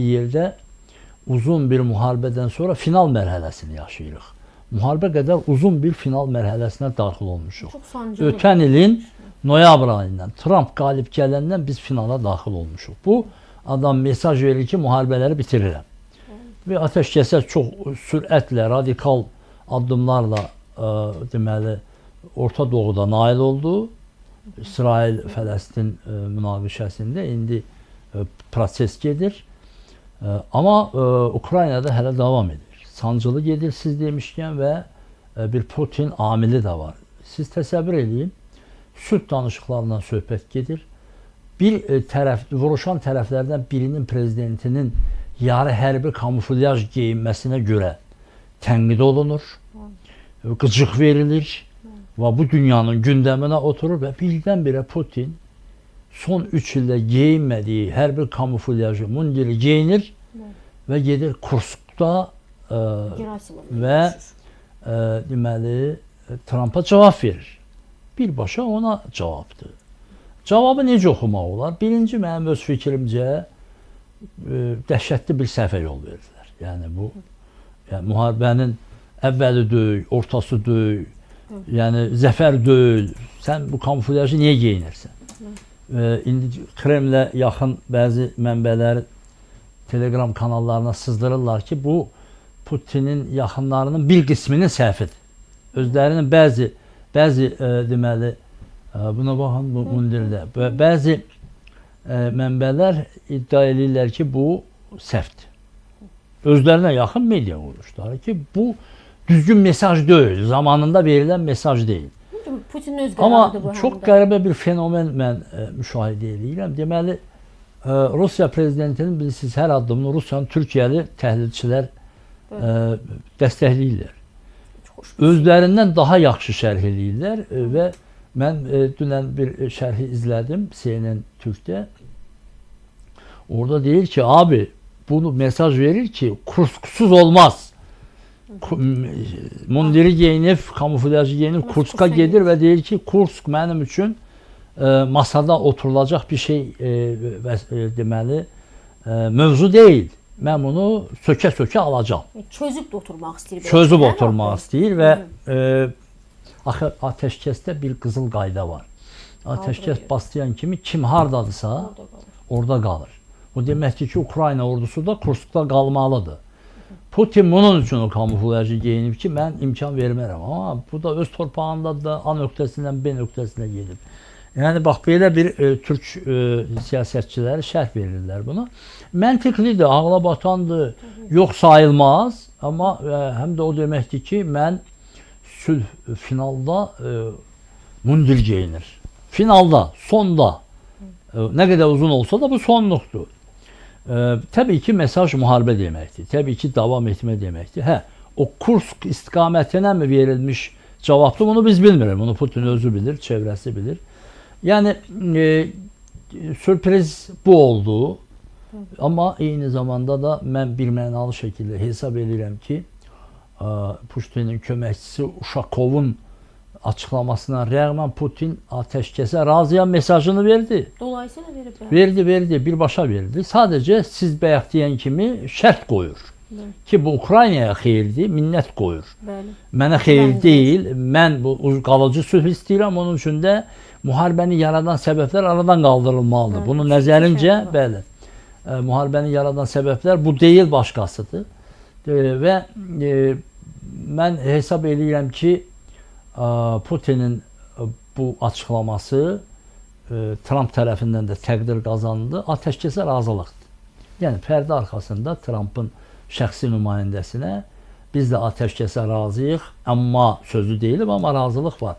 yerdə uzun bir müharibədən sonra final mərhələsini yaşayırıq. Müharibə qədər uzun bir final mərhələsinə daxil olmuşuq. Çox sancılı. Ötən ilin noyabr ayından Tramp qalib gələndən biz finala daxil olmuşuq. Bu adam mesaj verir ki, müharibələri bitirirəm. Və atəşkəsə çox sürətlə, radikal addımlarla deməli Orta Doğuda nail oldu. İsrail-Fələstin münaqişəsində indi proses gedir. Amma Ukraynada hələ davam edir. Sancılı gedir siz demişkən və bir Putin amili də var. Siz təsəvvür eləyin, sülh danışıqlarından söhbət gedir. Bir tərəf, vuruşan tərəflərdən birinin prezidentinin yarı hərbi kamuflyaj geyinməsinə görə tənqid olunur, qıcıq verilir və bu dünyanın gündəminə oturur və birdən-birə Putin son 3 ildə geyinmədiyi hərbi kamuflyajı, mundiri geyinir və gedir Kurskda və deməli Trampa cavab verir. Birbaşa ona cavabdır. Cavabı necə oxumaq olar? Birinci, mənim öz fikrimcə dəhşətli bir səhvə yol verdilər. Yəni bu, yəni müharibənin əvvəli deyil, ortası deyil, yəni zəfər deyil. Sən bu kamuflyajı niyə geyinirsən? İndi Kremlə yaxın bəzi mənbələr Telegram kanallarına sızdırırlar ki, bu Putinin yaxınlarının bir qisminin səhvidir. Özlərinin bəzi deməli buna baxın, bu mundirdə. Bəzi mənbələr iddia edirlər ki, bu səhvdir. Özlərinə yaxın media quruluşları ki, bu düzgün mesaj deyil, zamanında verilən mesaj deyil. Putin öz qərarıdır bu. Amma çox qəribə bir fenomen mən müşahidə edirəm. Deməli, Rusiya prezidentinin bilirsiniz hər addımını Rusiyanın Türkiyəli təhlilçilər dəstəkləyirlər. Özlərindən daha yaxşı şərh eləyirlər və mən dünən bir şərhi izlədim CNN Türk'də. Orada deyir ki, abi bunu mesaj verir ki, Kursksuz olmaz. Mundiri geyinib, kamuflyajı geyinib Kurska gedir və deyir ki, Kursk mənim üçün masada oturulacaq bir şey deməli mövzu deyil. Mən bunu sökə-sökə alacağam. Çözüb də oturmaq istəyir. Çözüb oturmaq istəyir və axı atəşkəsdə bir qızıl qayda var. Atəşkəs başlayan kimi kim hardadısa orada qalır. Bu deməkdir ki, Ukrayna ordusu da Kurskda qalmalıdır. Putin bunun üçün o kamuflyajı geyinib ki, mən imkan vermərəm. Amma bu da öz torpağında da A nöqtəsindən B nöqtəsinə gedib. Yəni bax belə bir türk siyasətçiləri şərh verirlər buna. Məntiqlidir, ağla batandır, yox sayılmaz. Amma həm də o deməkdir ki, mən sülh finalda mundir geyinir. Finalda, sonda. Nə qədər uzun olsa da bu sonluqdur. Təbii ki, mesaj müharibə deməkdir. Təbii ki, davam etmə deməkdir. Hə, o Kursk istiqamətinə mi verilmiş cavabdır, bunu biz bilmirik. Bunu Putin özü bilir, çevrəsi bilir. Yəni, sürpriz bu oldu. Amma eyni zamanda da mən bir mənalı şəkildə hesab edirəm ki, Putinin köməkçisi Uşakovun açıqlamasına rəğmən Putin atəşkəsə razıyam mesajını verdi. Dolayısıyla verib. Verdi, verdi, birbaşa verdi. Sadəcə siz bayaq deyən kimi şərt qoyur. Bəli. Ki bu Ukraynaya xeyirdir, minnət qoyur. Bəli. Mənə xeyir deyil, mən bu qalıcı sülh istəyirəm, onun üçün də müharibəni yaradan səbəblər aradan qaldırılmalıdır. Bəli. Bunun nəzərincə, bəli, müharibəni yaradan səbəblər bu deyil, başqasıdır. Və mən hesab eləyirəm ki, Putinin bu açıqlaması Tramp tərəfindən də təqdir qazandı. Atəşkəsə razılıqdır. Yəni pərdə arxasında Trampın şəxsi nümayəndəsinə biz də atəşkəsə razıyıq, amma sözü deyilib, amma razılıq var.